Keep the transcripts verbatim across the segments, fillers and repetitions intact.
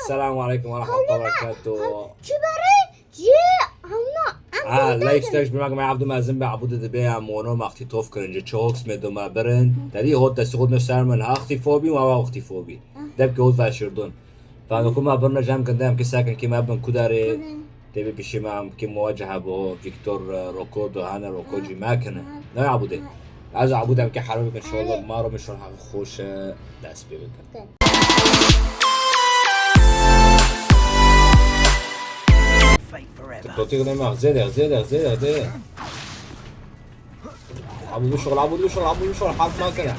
Selamun aleyküm ve rahmetullahi ve berekatuhu. Çi berê? Çi? Hamna. Ha, leyş teş bimak me Abdü mezin be Abdü de be ya mono maxti tof kirin. Çi hoks me doma birin. Teri hot desti hot ne sermen. Axti fobi ma va axti fobi. Dep ki hot va şirdun. Fa me kuma birne cem kinde em ki sakin ki me bin kudare. Tebe pişi me em ki muvaceha bo Victor, e, Roko do hane Roko cî me kine. Ne Abdü? Ez Abdü em ki harbi bin şolla maro min şol haq xoş, e, dest pê bikin. Totî gidin me, zêde, zêde, zêde, zêde. Abdü şol, Abdü şol, Abdü şol, hak makine. Ha.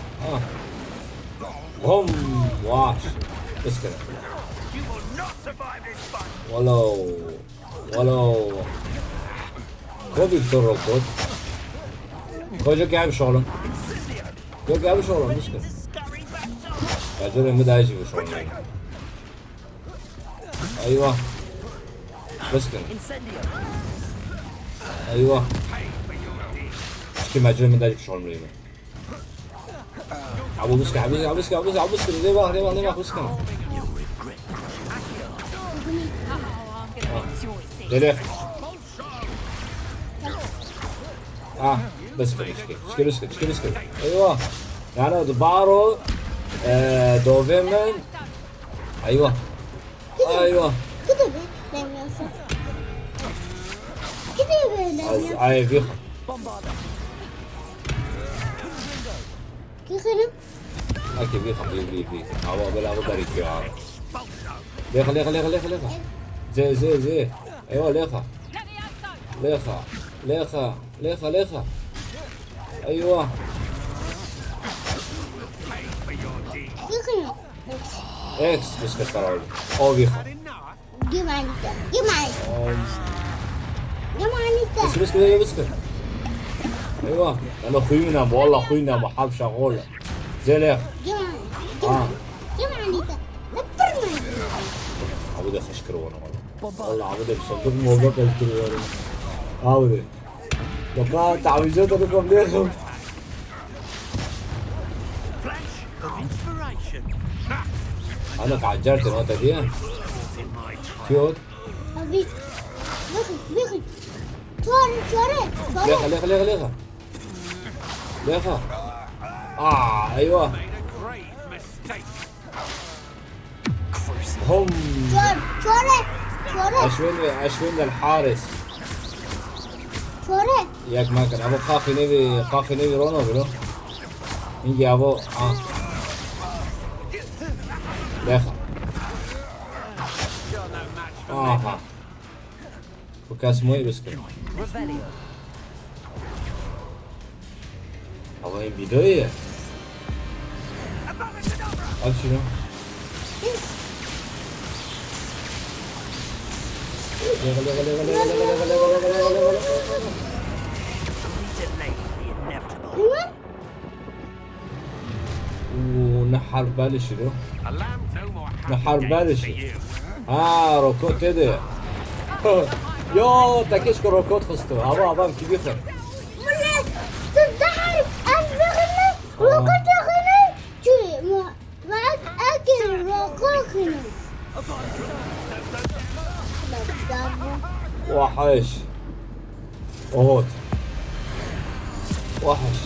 Hom, waş. Biskine. Walo. Walo. Ko Victor Roko. Ko jo gel şolum. Jo gel şolum, biskine. Ya, jo mi daha iyi şolum. Eyvah. Biskine. Eyvah. Ki mecbur mi daha iyi şolum. Abdü biskine, Abdü biskine, Abdü biskine, Abdü biskine. Lê bak, lê bak, lê bak, biskine. Deli. Ah, biskine, biskine, biskine, biskine, biskine. Eyvah. Yani o da baro, e, dovê min. Eyvah. Eyvah. Gidin be, demiyorsun. Gidin be, demiyorsun. Ay, ay, bir. Gidin. Okey, vî xwe, vî, vî, vî. Awa, bela, awa, berî kê, awa. Lêxa, lêxa, lêxa, lêxa, lêxa. Zê, zê, zê. Eywa, lêxa. Lêxa. Lêxa, lêxa, lêxa. Eywa. X, biske sara oldu. O vî xwe. Gimanî te. Gimanî. Gimanî te. Biskir, biskir, biskir, biskir. Eywa. Ana xwî min em, walla xwî min em, hab şaxol. Zelê. Gimanî. Ha. Gimanî te. Abi de xweş kir wana walla. Walla abi de bir şey. Dur, molda xweş kir wana. Abi de. Baka, tavizat da komlerim. Ana ka cer te nota diye. Kiyot. Abi. Bakın, bakın. Çare, çare, çare. Lexa, lexa, lexa, lexa. Lexa. Aa, eyvah. Hom. Çare, çare, çare. Eşwin ve, eşwin del Haris. Çare. Yek me kir. Abo qaxê nêvê, qaxê nêvê Rono biro. Hingî abo, a. Lexa. Aha. Bu kes moyê biskir. Ama en videoyu ye. Al şunu. Û ne her belişi lo. Ne her belişi. Ha, rokot dedi. Ya, te keşke rokot xistî. Hava, hava, kibî xir. Millet, tu dahil, ez bixine, rokot bixine, çi, ma, bak, ekin, rokot xine. Wehiş. Ohot. Wehiş.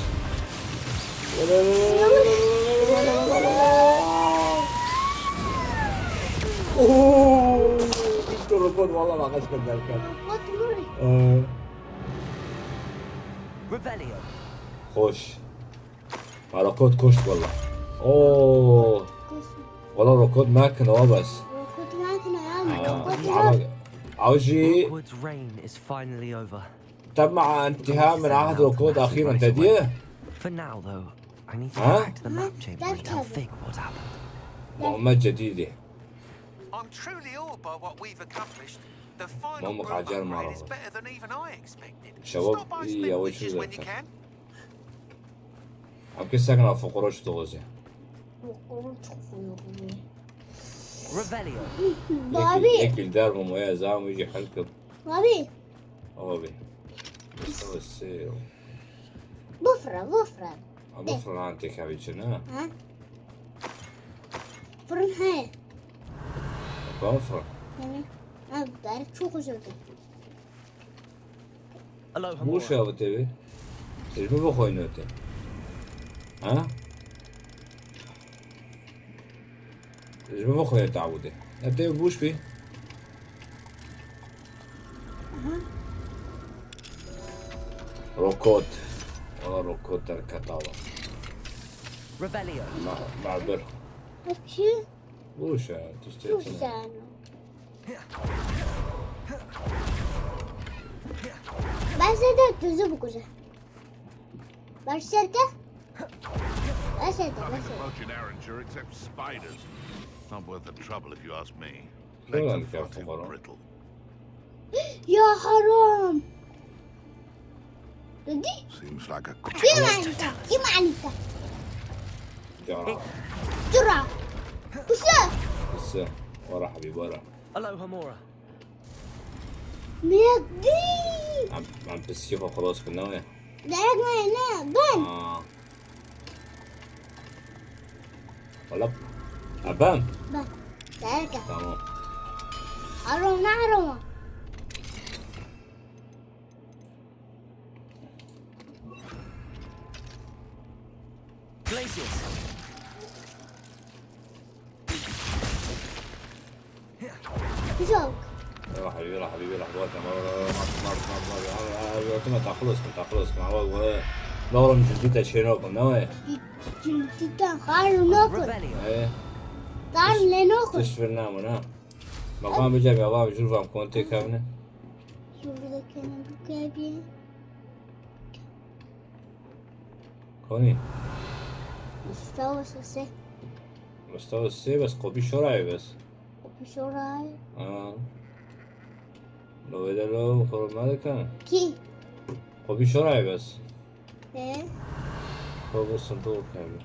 Oo, Victor Rokot, valla bak, aşkım, derken. Ee, Revelio. Hoş. Rokot koşt valla. Oo. Valla rokot makine o bes. Rokot makine ya. Aa, rokot ama, ama jî Rookwood's reign is finally over. Teb'a intihâ min ahd Rokot ahîren te diye. For now, though, I need to go back to the map chamber and tell Fig what happened. Muhammed Cedîdî. I'm truly awed by what we've accomplished. The final group upgrade is better than even I expected. Stop by Spindlich's when you can. Em kê sekna fuqaro çi dixwazê? Fuqaro çi dixwazê? Revelio. Babî. Yekî, yekî li der bû, moya zam wî jî hel kir. Babî. Babî. Sê. Bifre, bifre. Ha, bifre lan têkevî çi ne? Ha? Firin heye. Konfra. Yani, abi, ben çok üzüldüm. Hello, Hamura. Bu şey abi tebi. Elimi bak oynuyor te. Ha? Ji bo xwe yê tawûdê. Ev tê bûş bî. Rokot. Wala rokot derketa wa. Revelio. Ma, ma bir. Hepsi Bûş e, tiştê çok tune. Güzel. Ben size de tuzu bu güzel. Başladı. Başladı, Nothing başladı. much in Aranjir except spiders. Not worth the trouble if you ask me. Şöyle Legs are bir far yapı too var. Brittle. Ya haram. Dedi. Seems like a Kim alika? Kim alika? Cara. Dura. Usa. Kısa. Wara habibi wara. Hello, Hamura. Meyakdi. Em, em piskî xwe xelas kir, ne wê? Dayak mı ne? Ben. Aa. Wala. Ha, ben. Ben. Dayak. Tamam. Aroma, aroma. Glacius. Güzel. يلا حبيبي، يلا حبيبي، يلا حبيبي، ما ما ما ما ما ما تخلص، تخلص، ما هو ما ورا مش جديد شيء ناكل، نوي. Cidden hayır ne okul? Revelio. ايه. Dar ne ne okul? تشفر نامنا. مقام بجاب يا باب، شوف عم كونتي كامنة. Şurada kenarı koyabilirim. كوني. Mustafa sesi. مستوى السي بس قوبي شو راي بس. Kopuşoray. اه. لو إذا لو خرج ما كان. Ki. قوبي شو راي بس. E. هو بس صندوق كامل.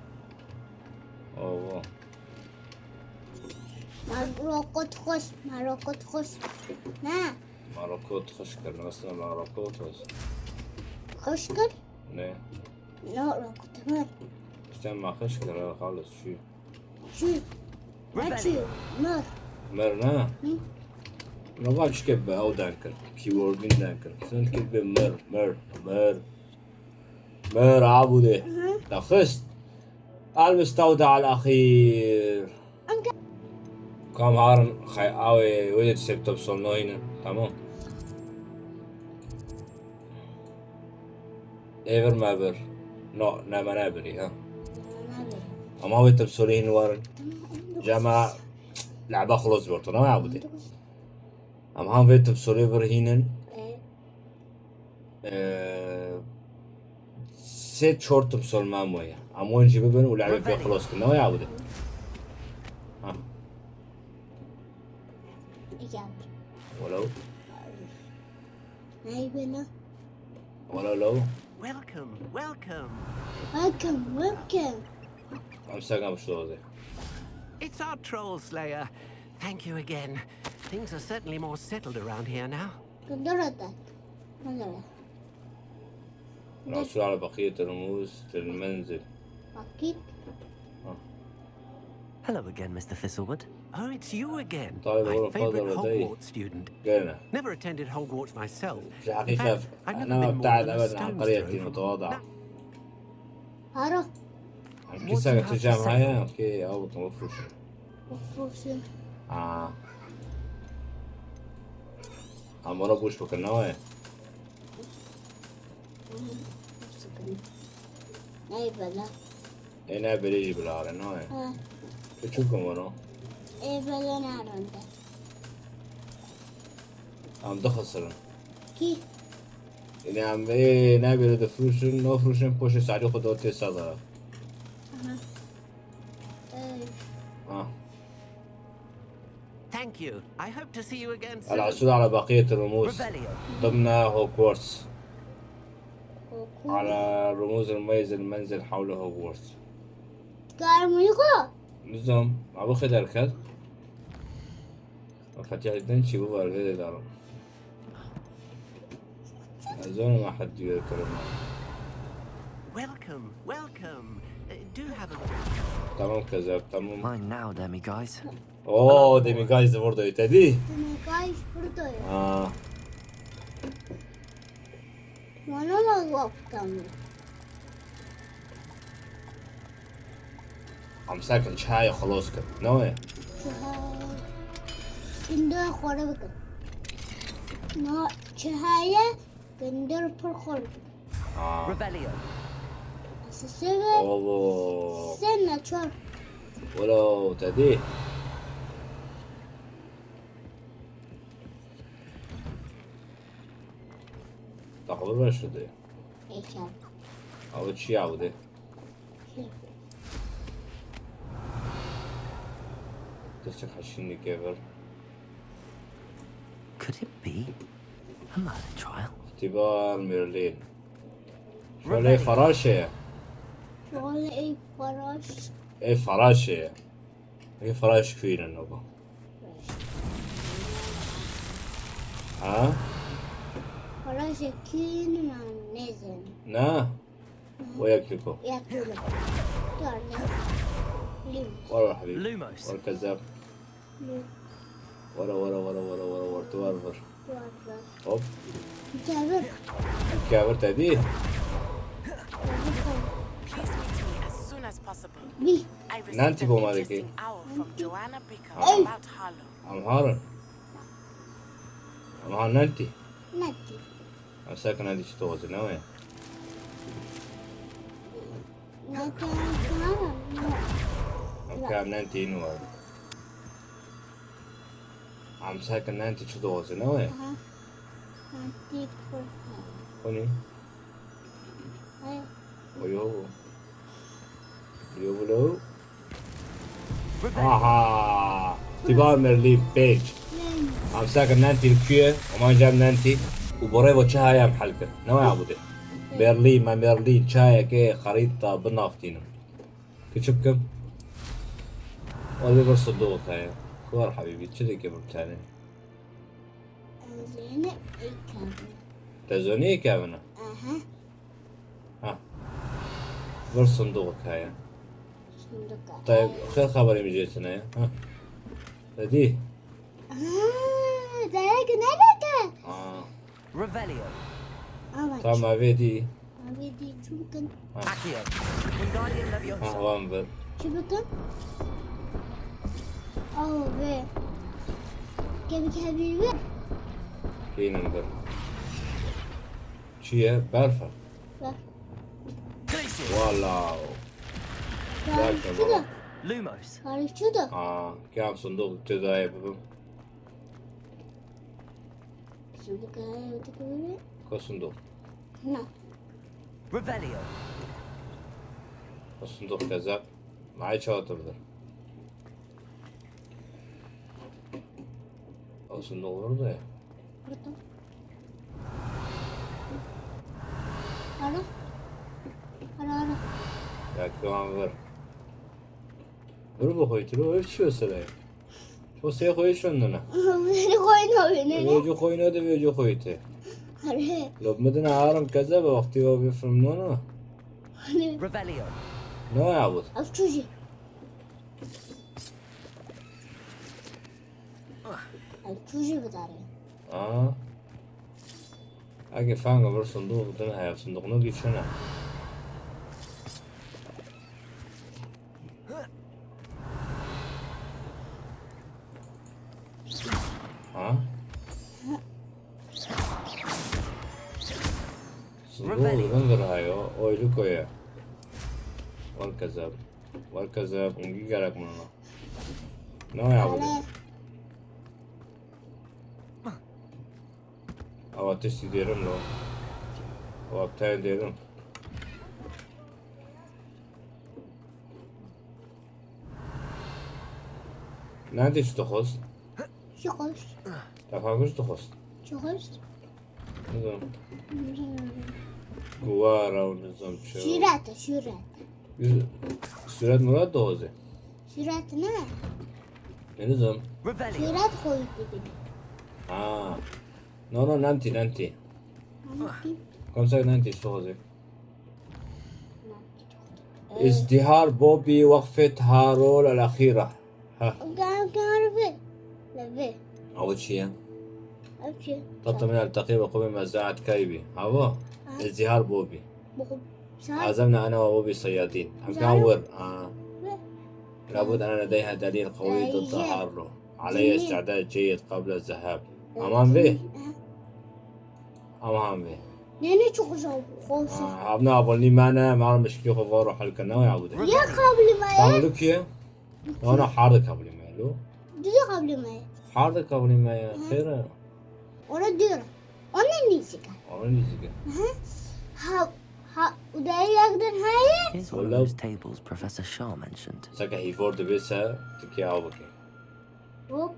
اوه. Marokot hoş. Marokot hoş. Ne? ماروكو تخش كرنا مثلا ماروكو تخش. Hoş kır. Ne? Ne rokot mı? İşte ما خش كرنا خالص شو. Şu. Açı. Mır. مرنا. Hı? نواب شكب او دانكر. كيوردين دانكر. سنت كب مر مر مر. مر عبودي. Hı. تخست. المستودع الأخير. Amca. كام هارن خي اوي ولد سبتو بسولنوين. تمام. ايفر ما بر. نو، نما نابري ها. Nerede? اما هو تبسولين وارن. Tamam. جاما لعبة خلص بورتو، نما عبودي. Em han vê timsolê vir hînin. E, Ee, sê çor timsol me moye. Em wan jî bibin û lehvê pê xilos kin. Ne waya bide? Ha. Gel. Welo. Hey bela. Welo lo. Welcome, welcome. Welcome, welcome. Em sega bişloze. It's our troll slayer. Thank you again. Things are certainly more settled around here now. Kıdırı da. Kıdırı. العثور على بقية الرموز في المنزل. Vakit. Hello again, Mister Thistlewood. Oh, it's you again. طالب My أول فضل favorite لدي. Hogwarts student. Gene. Never attended Hogwarts myself. في In الحقيقة fact, I've never أنا been more ابتعد than a أبدا عن stone's قريتي throw from متواضعة. Haro. عن كيسة تجاه معايا. أوكي، أو مفروش. Otursun. آه. أما رب وش بكرنا وين؟ Hey bela. إيه، نابي ليجي بالعار، إنه إيه. Ha. شو تشوفكم ورا؟ Hey bela nerede? عم دخسرن. Ki. يعني عم إيه، نابي لدفروشن، نو فروشن، بوشي سعدي خدو تي صدر. Aha. Hey. آه. Thank you. I hope to see you again soon. العثور على بقية الرموز Revelio. ضمن هوغورتس. Koku. على رموز الميز المنزل حول هوغورتس. Garmiko. نظام، ما بخي دركت. مفاتيح الدنشي بابا الفيديو دارو. أظن ما حد يذكر. Welcome, welcome. Uh, Do have a Tamam Kezeb, tamam. Mine now, demiguise. Oo, demiguise de burada ötedi. Demiguise burada ya. Aa, Bana da laf tamam. Em sakin çayê xelos kir. Ne wê? Çiha. Şimdi xore bikin. Na çihaya gündür pur xore bikin. Aa. Revelio. Sisi ve Obo. sen ne çor. Welo tedî. Taxbir ver şude. Eşan. Awe çi ya bu de? Destçe kaşinlik gever. Could it be? Another trial. Tibar Merlin. Şöyle faraşe. Şöyle ey faraş. E faraşe. E faraş kuyunun o bu. Ha? Faraş ekinin nezin. Na. O yakliko. Yakılı. Tuarlı. Lim. Wala habibi. Lumos. Wala kezab. Wala wala wala wala wala wala tuar var. Tuarlı. Hop. Kevir. Kevir tedî. Please meet me as soon as possible. Bir. I received Nanti an bo ma interesting deke. Owl from Joanna Bricker Hey. About Harlow. Amharan. Amhar nanti. Nati. Amsak nanti çi tozi ne wê? Nati. Tamam. Amkam nanti inu var. Amsak nanti çi tozi ne wê? Aha. Nati. Koni. Ay. Oyo. Yo bulu. Aha. Tibar Merlin page. Amsak nanti kuye. Oman cam nanti. U borê bo çi hayam hal kir. Ne waya bu de? Merlin, ma Merlin çayeke xarîta binaftînim. Küçük kim? Oliver Sudoku ya. Kuar habibi çi dike bir tane. Zeyne ekabı. Te zonê kevine. Aha. Ha. Bir sunduk hikaye. Şimdi Te xêr xeberê min jê tune ya. Ha. Te dî. Aa, dayak nerede? Aa. Revelio. Ama Tam evê dî. Abi diyeceğim. Accio. Wingardium Ha Leviosa. wan vir. Çubukun. Al ve. Kemik habibi. Kînin vir. Çi ye? Berf e. Bak. Glacius. Wala. Tarih Zaten şurada. baba. Lumos. Tarih şurada. Aa, kam sunduk cezayê bibim. Şimdi kayaya öteki böyle. Ko sunduk. Na. Revelio. Ko sunduk kezab. Maê çawa tu bidir. O sunduk vurdu ya. Burada. Ara. Ara ara. Ya kiwan vir. Vir bu xwe tiro ev çi mesele ye? Ço sê xwe şondina. Beni koyun oyunu. Vêco xwe nade vêco xwe te. Are. Lo bimidine arim kezebe wextî we bê film nona. Hani. Revelio. Ne ya bud? Av çocuğu. Av çocuğu bir tane. Aa. Ege fanga bir sunduk bidin haya sunduk ne geçene. Ha? Sunduk bidin bir hayo. Oylu koya. Var kezab. Var kezab. Ungi gerek bununla. Ne ya bu? Are. Awa tiştî dêrim lo. Awa tayê dêrim. Nerede çi dixwest? Çok hoş. Tefa kuş dixwest. Çok hoş. Nizam. Guwara û nizam çi. Şurada, şurada. Suret murat dixwazê. Şurada ne? E nizam. Revelio. Şurada koydu beni. Ha. No no nanti nanti. Anlatayım. Komsa nanti çi dixwazê. ازدهار بوبي وقفة هارول الأخيرة. ها. Gel gel ve. Ne ve? أول شيء. Öpçü. تطلب منها التقي بقوة مزاعة كايبي. هوا. ازدهار بوبي. Bu sen. عزمنا أنا وبوبي صيادين. أم كان ور. آه. Ve. لابد أن لديها دليل قوي ضد هارلو. علي استعداد جيد قبل الذهاب. أمان بي. أمان بي. Ne ne çok uzak olsun. آه. أبناء أبوني مانا ما مشكلة خبر وحل كنا ويعبدون. Ya kablimaya. تعملوا كيا؟ أنا حاضر قبل ما يلو. Düzü kablimaya. حاضر قبل ما يا خير. Ona diyor. Ona ne çıkar? أنا نيزك. Ha ha udaya yakdan hayır. Here's one of Hello. those tables Professor Shah mentioned. سكا هيفور دبيسا تكي أوكي. Yok.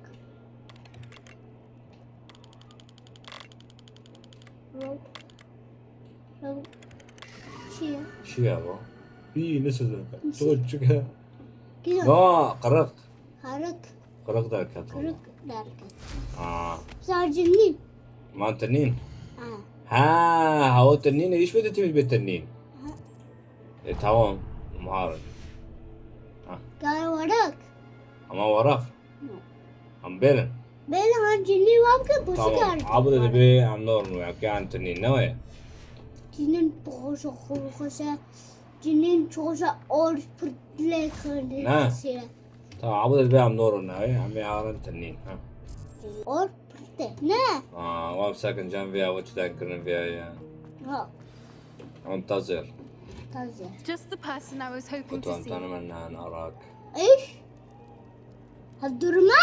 Yok. Yok. Şey. شو يا بو؟ إيه نسل. شو تشكى؟ Güzel. لا قرق. Karık. قرق ذاك كاتو. Karık derken. آه. Sadece ne? ما تنين. Ha. ها هو تنين. إيش بدي تبي بالتنين؟ إيه تمام. مهارة. Gel varak. أما ورق. أم بيرن. Böyle hancini var ki bu تمام. sigara. عبد البي أم نور نو يا كان تنين نوي. Cinin poğuşa kuruşa. Cinin çoğuşa or pırtle Ne? kırdı. تمام عبد البي أم نور نوي. أم يارن تنين. ها. Or pırtle. Ne? آه، وام ساكن جنبي، أو تذكرن فيها. Ha. أنتظر. Taze. Just the person I was hoping كنت to see. أتمنى أن أراك. İş? Hazırma?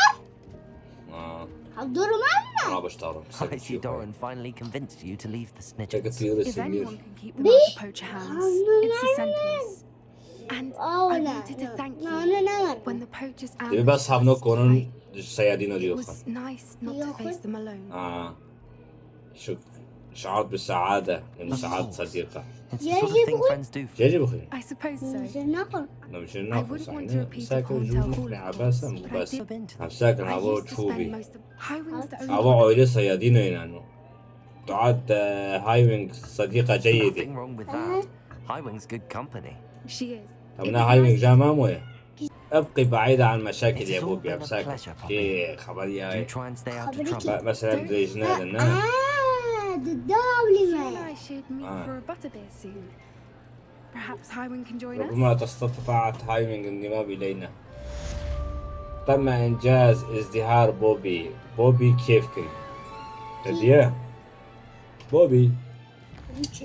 آه. Hazırma mı? رابش طارم. I see Doran finally convinced you to leave the Take a Snidgets. few If anyone سمير. can keep them out of poacher hands, it's the Sentinels. And Oh, I no, wanted to no, thank no, you no, no, no. When the poachers دبي بس هاف نو كونن سيادين It ريوخا. Was nice not to face them alone. آه. شوف، شعرت بالسعادة لمساعدة صديقة. It's the sort of thing friends do for جاجي بخير. I suppose so. Mümkün yapın. نمشي I ناخذ wouldn't want to صحيح. repeat the ساكن Horntail جوجو Hall, في of عباسة course, but I مبس. did. I've been to هم ساكن I عبو used to spend تشوبي. most of Highwing's the only عبو عائلة صيادين هنا. تعد، آه، هايوينغ صديقة جيدة. Nothing wrong with that. Highwing's good company. She is. طب أنا هايوينغ جامعة موية. ابقي بعيدة عن مشاكل It has يا all بوبي been a أبساك. pleasure, Poppy. كي خبر Do يا try and stay out of Haberi trouble. ب- مثلا ديجنال الناس. Aa, dıdda You and avlime. I should meet Ah. for a butterbeer soon. Perhaps Highwing can join ربما us. تستطاعت هايوينغ الانضمام إلينا. تم إنجاز ازدهار بوبي. بوبي كيف كن. هدية. بوبي.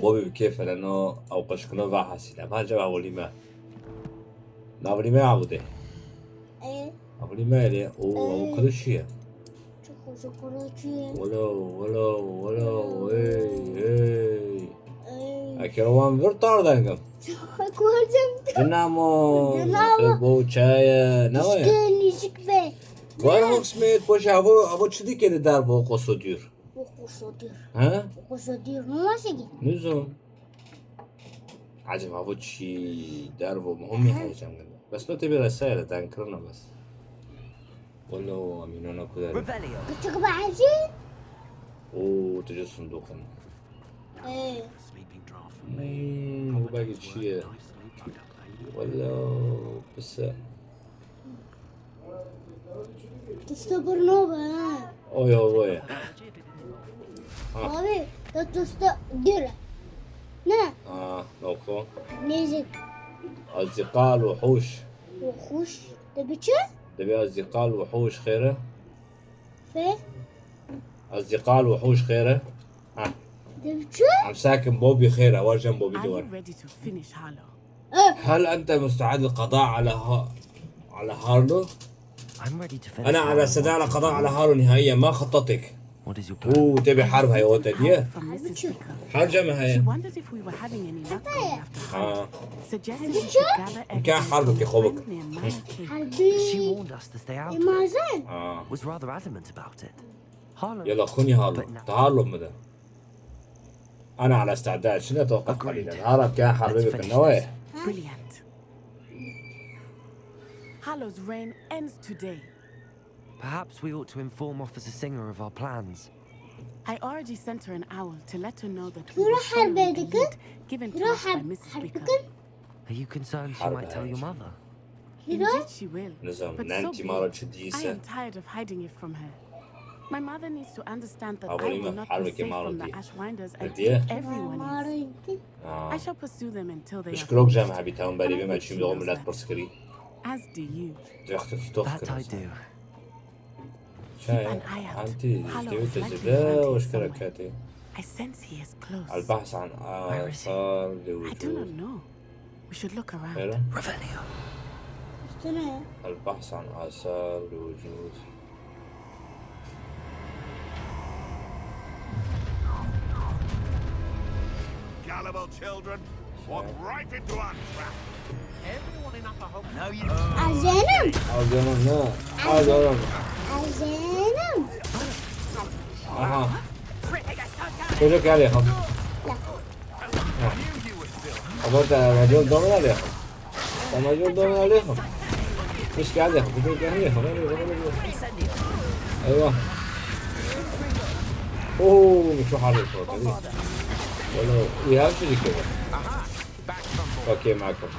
بوبي بكيف لأنه أو قشكنوفا حاسيلا. ما جاب أولي ما. نابلي ما عبودي. E, أولي ما لي. أو أو كل شيء. çok uzak orası. ولو ولو ولو إيه إيه. Ay, أكيروان فيرتار دانكم. çok korktum. دنامو. دنامو. بو تشايا نوي. Genişlik be. وين هوك سميث بوش أبو أبو تشدي كده دار بو قصدير. O kusudur. ها؟ O kusudur. Ne var ki? نزوم. عجب أبو تشي دار بو مهم حاجة من. بس لو تبي رسالة دانكرنا بس. ولا أمينونا كده. Revelio. Küçük bahçe. أوه تجي صندوق. E, مم، هو باقي شيء. ولا بس. Tosta burnu var. أوه يا أوه. Abi, da tosta dira. Ne? آه نوكو. Nezik. أصدقاء الوحوش. Kuş. De biçi? دبي أصدقاء الوحوش خيره. Fe. أصدقاء الوحوش خيره. ها. De biçi? عم ساكن بوبي خيره. ورجن بوبي Are دور. you ready to finish Harlow? هل أنت مستعد للقضاء على ها... على هارلو؟ I'm ready to finish. أنا على استعداد للقضاء على هارلو نهائيا. ما خطتك. What is your plan? هو تبي حرب هاي وتديه. From Missus Vicker. حرب جمع She هاي. Wondered if we were having any luck going after Harlow. آه. Suggested we should gather كان حرب evidence في from خوبك. friendly Amana King. She Harbi. Warned us to stay out of it. İmazan. آه. Was rather adamant about it. Harlow. يلا خوني هارلو. تعال له مدى. أنا على استعداد. شنو أتوقف Agreed. قليلا؟ هارب كان Let's حربك finish النوايا. this. Brilliant. Harlow's reign ends today. Perhaps we ought to inform Officer Singer of our plans. I already sent her an owl to let her know that Yürü we were following the Halberdik'e. Lead given to Yürü us by Hal- Missus Vicker. Halberdik'e. Are you concerned she might tell your mother? Indeed, she will. Nizam, but so be it. I am tired of hiding it from her. My mother needs to understand that I will not be safe from the Ashwinders until everyone is. I shall pursue them until they are finished, and I think she knows that. As do you. That I do. Keep an eye out. Harlow is likely around here somewhere. I sense he is close. Where is he? I do not know. We should look around. Revelio. Gullible children, walk right into our trap. Everyone in Upper Hope. No, you. Ajanım. Ajanım ne? Ajanım. Ajanım. Aha. Çocuk geldi yakın. Ama da radyo dolar yakın. Ama radyo dolar yakın. Hiç geldi yakın. Bu da geldi yakın. Eyvah. Oo, şu harika. Valla, iyi her şey dikkat. Okay, Michael.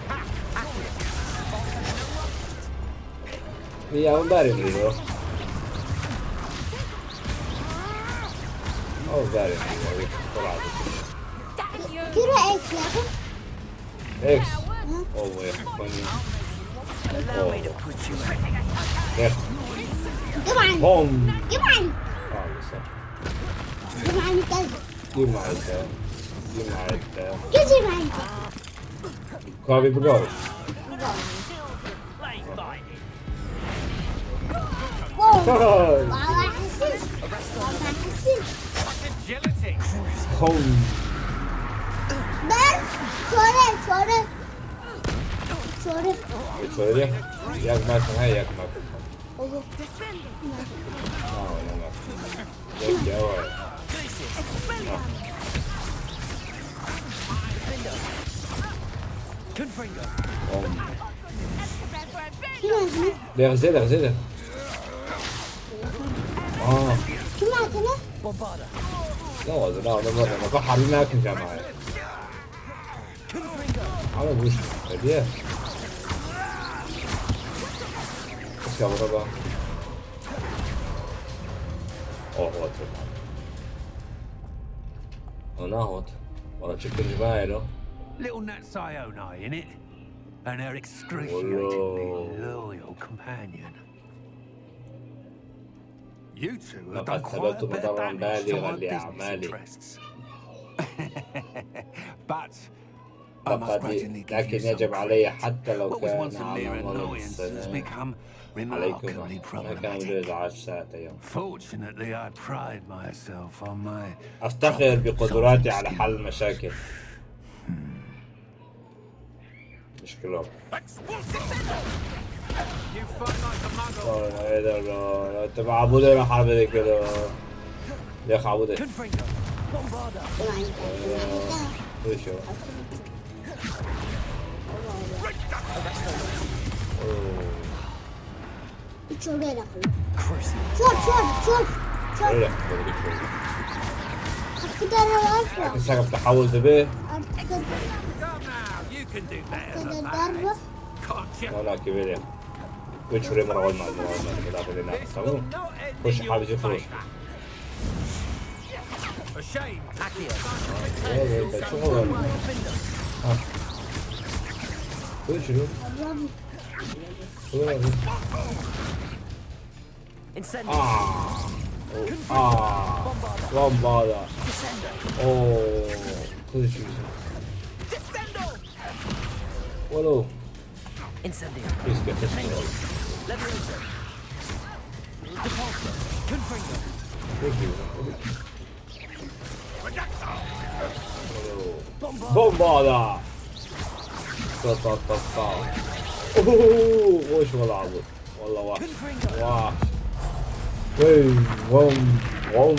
Yeah, I'm better than you, bro. Oh, better than you, bro. Kira X yakın. X. Oh, wait, funny. Oh. Come on. Boom. Come on. Oh, listen. Come on, guys. Yemekte. Yemekte. Kavi bugari. Baba Hasan. Baba Hasan. Home. Ben çore, çore. Çore. Çore. Yakmak, ha, yakmak. Olur. Aa, olamaz. Yok ya, var. Confringo. Oğlum. Kim aldın? Derze, derze, derze. Aa. Kim aldın? Bombarda. Ne oldu? Ne oldu? Ne oldu? Bak, harbi merak edeceğim abi. Ama bu işte diye. Kısa burada. Oh, what? Oh, now what? What a chicken you buy, no? Little Natsai Onai, innit? And her excruciatingly loyal companion. You two have done quite a bit of damage to my business interests. But I must grudgingly give you some credit. What was once a mere annoyance has become remarkably problematic. Fortunately, I pride myself on my أفتخر بقدراتي على حل المشاكل. مشكلة. لا، لا، لا، لا، تبع عبودة راح أعمل كده. يا أخي عبودة. Confringo. Bombarda. ايش هو؟ اوه. It's already. Chop, chop, chop, chop. Öyle. Artık araba var. Sen yaptı havuzda be. Artık. Come now, you can do better than that. Can't you? Valla ki böyle. Üç vurayım, vuramadım, vuramadım. Bir daha böyle ne yapayım, tamam mı? Koş, abici koş. Ashamed. Accio. Evet, evet, çok olay. Ha. Koy şunu. Koy abi. Incendio. Aa. Aa. Bombarda. Descendo. Oo. Kılıç yüzü. Descendo. Valo. Incendio. Keşke, keşke. Levioso. Depulso. Confringo. Peki. Bombarda. Ta, ta, ta, ta. Oho, hoş valla abi. Valla var. Var. Hey, vom, vom.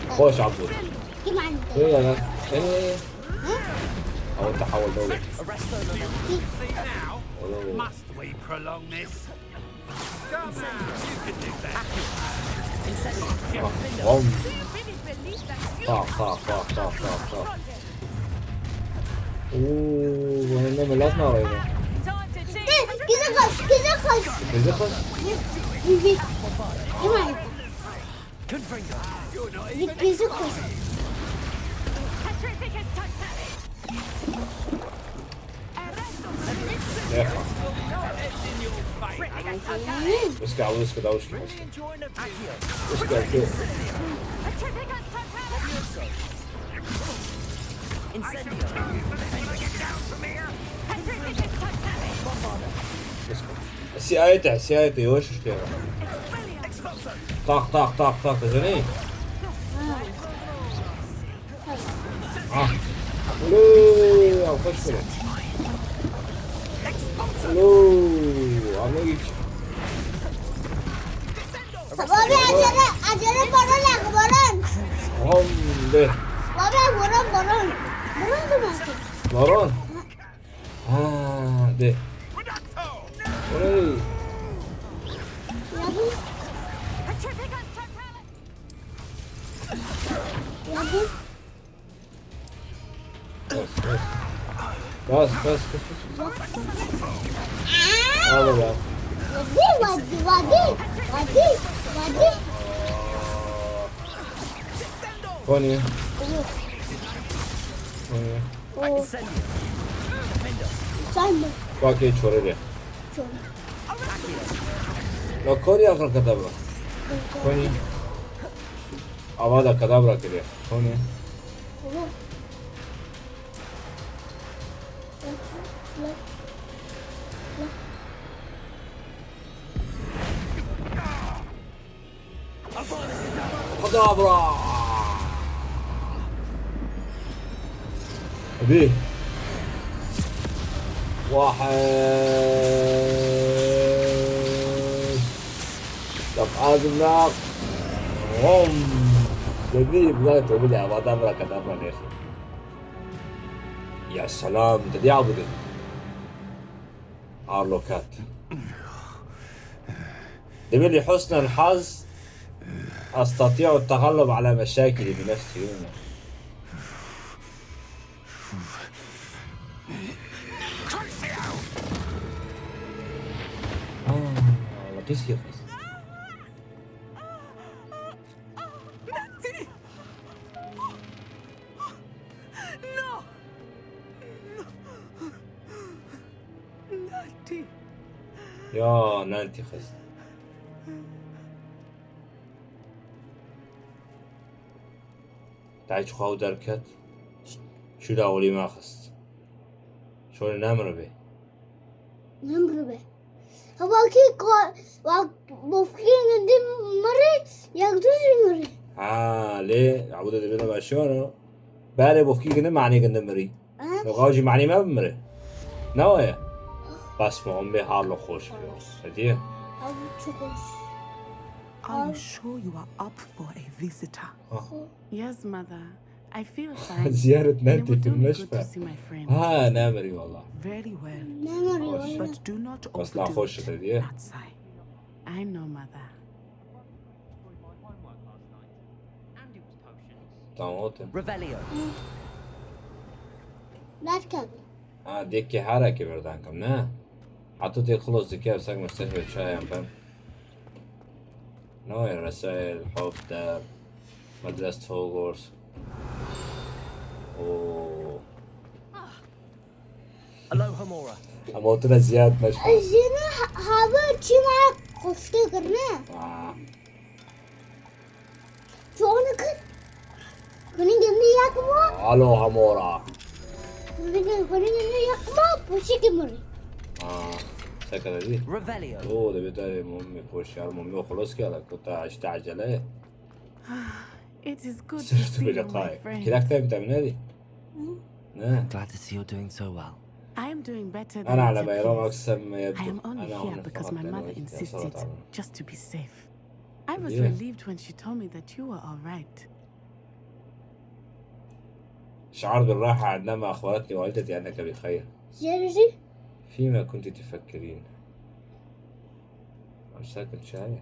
Hoş abi. Hey, ya, ya. Hey. Ama tahawul da olur. Arresto. Must we prolong this? Come now, you can do better. Incendio. Bom. Do you really believe that you... Fuck, fuck, fuck, fuck, fuck, fuck. Ooh, bu ne milat ne araydı? Gizli koş, gizli koş. Gizli koş. Gizli. Come on. Gizli koş. Defa. Uska, uska, da uska, uska. Uska, uska. Uska. Siyaete, siyaete, yavaş işte ya. Tak, tak, tak, tak, üzerine. Ah. Oley, alkış verin. Oley, ama geç. Baba, acele, acele, baron lazım, baron. Hamle. Baba, baron, baron. Baron da mı? Baron. Ha, de. Oley. Ya bu, ya bu. Bas, bas, bas, bas. Al ya. Vadi, vadi, vadi, vadi, vadi. Konya. Konya. O. Sen mi? Bak, hiç oraya. Çok. La Konya, kadabra. Konya. Avada kadabra kiriyor. Konya. Oğlum. Kadabra. Hadi. واحد. طب، هذا النار. هم. Dedi, bu kadar tabii de, avada bırak, kadabra, neyse. Ya selam, dedi ya bu dedi. Arlo kat. دبلي حسن الحظ أستطيع التغلب على مشاكلي بنفسي. آه، والله كيف كيف. No! Natty! يا نانتي خس. تعي تخاو دركت. شو لا ولي ما خست. شو نمر به. Nemrû be. Hewakî ka-, wa-, bofkî gundî mirî, yek du jî mirî. Ha, lê, ew de dibêne başiyano. Berê bofkî gundî, manê gundî mirî. Ha? Lê xaw jî manê me bimire. Ne waye? Bas me, hûn bê harlo xweş biyo. Hediye. Ew çok hoş. Are you sure you are up for a visitor? Ah. Yes, mother. I feel fine. Ziyaret And it nerede would do me filmleş good be? To see my friend. Ha, ne mirî valla. Very well. Nemrû Hoş. be. But do not Bas lan overdo xweş it, hediye. Natsai. I know, mother. Tamam, otur. Revelio. Derkevî. Ha, dê kê herekê berdan kim, ne? Heta tê xilos dike, ev sek mustehê çayan ben. Ne waye, resail, hop, der, medrest, Hogwarts. Oo. Alohomora. Ama otura ziyaret meşhur. Jina ha-, hava çima kofte kirine. Aa. Çoğunu kır. Kuni gindi yakma. Alohomora. Kuni, kuni gindi yakma. Poşi kimuri. Aa. Şaka dedi. Revelio. Oo, de bir tane mummi poşyar mummi, o xelos kela, kota işte acele. It is good to Sırf see böyle you, my kay. friend. Kilak tabi tabi ne di? Ne? Glad to see you're doing so well. I am doing better than أنا it على ما يرام appears. أقسم I يبدو. am only أنا here هون because فقط my لأنه mother يا insisted, سلطان. Just to be safe. I was Yeah. Relieved when she told me that you were all right. شعرت بالراحة عندما أخبرتني والدتي أنك بخير. Jeriji. فيما كنت تفكرين؟ I'm second shy.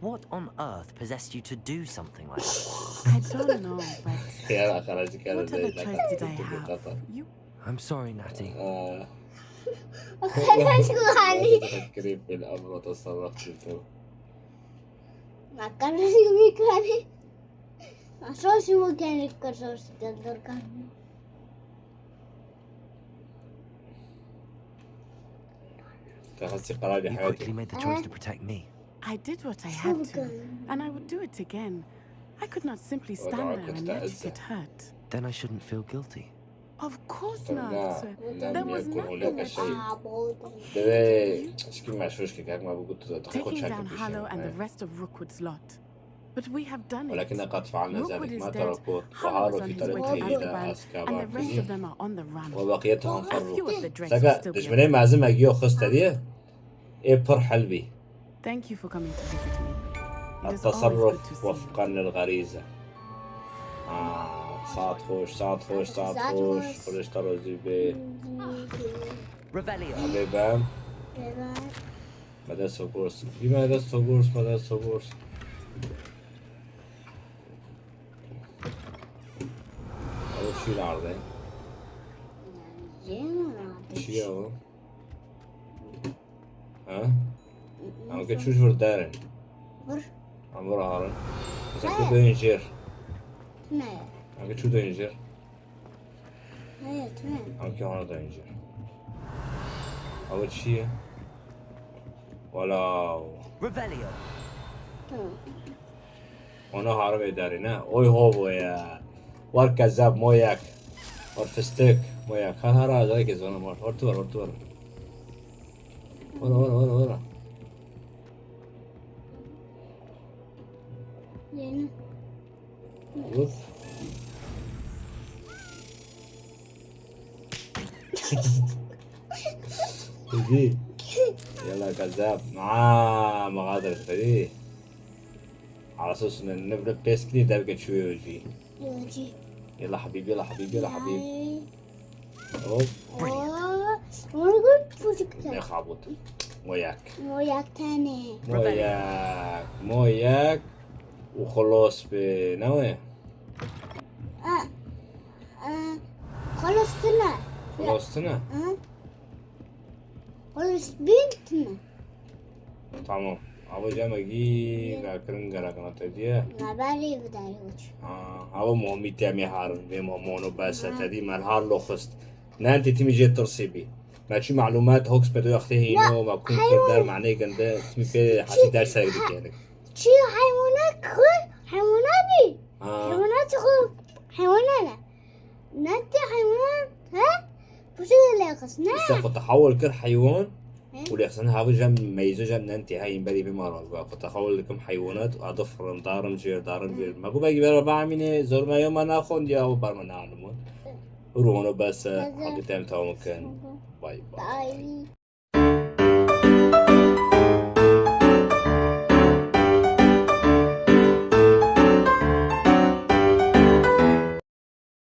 What on earth possessed you to do something like that? I don't know, but يا خرجت كذا what other زي choice did I كنت have? بقطر. You I'm sorry, Natty. آه. خلص غالي تفكري بالأمر وتصرف كيف. ما كان يسوي كاري أصوص مو كان يكسوس قدر كان تحسي قراري You حياتي. quickly made the choice to protect me. I did what I had to, and I would do it again. I could not simply stand there and let you get hurt. Then I shouldn't feel guilty. Of course not. There was nothing that دەبێ شکی مەشوش کە کاک ما بگوت تۆ تەخۆ Taking down چاکە Harlow and the پیشێ rest of Rookwood's lot. But we have done ولكن it. قد فعلنا Rookwood ذلك is ما dead. تركوه Harlow وهارو is on في his way to طريقه إلى Azkaban, and the rest of أزكابان them are on the run. وبقيتهم A few of فروا the dregs سكا still دجمني behind. مازم أجيو خستدي إيه بر حلبي Thank you for coming to visit me. It is always good to التصرف see you. وفقا للغريزة آه ساعة خوش ساعة خوش ساعة ساعة خوش خوش. خرج ترى زيبي Revelio. حبيبان مدرسة كورس دي مدرسة كورس مدرسة كورس أول شي العرضين زين ولا شي هو ها؟ Ama que çû ji vir derin. Vir. Ama vir harin. Mesela ku dayın jêr. Ne? Ama que çû dayın jêr. Ne yetme? Ama ki hana dayın jêr. Ama çi ye? Wala. Revelio. Tamam. Ona harim ê derê ne? Oy hovo ya. War kezab moyak. War fıstık moyak. Ha ha ra zayke zona war. Ortu var ortu var. Ora ora ora ora. Yeni. Hop. Hadi. يلا كذاب. آه ما قادر تدي. على اساس ان النبله بيسكلي دبقه شوي وجي. Yolcu. يلا حبيبي يلا حبيبي يلا حبيبي. Ay. Hop. Oo. Onu gördüm çocuklar. Ne xabut. Moyak. Moyak tane. Moyak. Moyak. وخلاص به نوي. Aa. Aa. Xolostuna. خلاص تنا. Aa. Xolostuna. Tamam. Ama cemegi rakirin gerekana tediye. Nabali bir daha yolcu. Aa, ama muhimmi temi har ve momono bas tedi mal har loxist. Nanti timi je tirsi bi. ما شي معلومات هوكس بدو يختي هينو ما كون كردار معناه قنده تمي بي حتي دار سايق دي كانك. Çi hayvanat xu? Hayvanat bi. اه Hayvanat xu. Hayvanat ne? Nati hayvanat? Ha? Bu şey ne kız? Ne? لسه كنت احاول كل حيوان إيه؟ ولي خصنا هاو جام ميزو جام ننتي هاي ينبري بما راه كنت احاول لكم حيوانات اضفرن دارم جير دارم جير ما بقى يبقى بقى عميني زور ما يوم انا اخون دي او بار من اعلمون. روحنا بس حبيت ام تاوم كان. باي باي. Ay.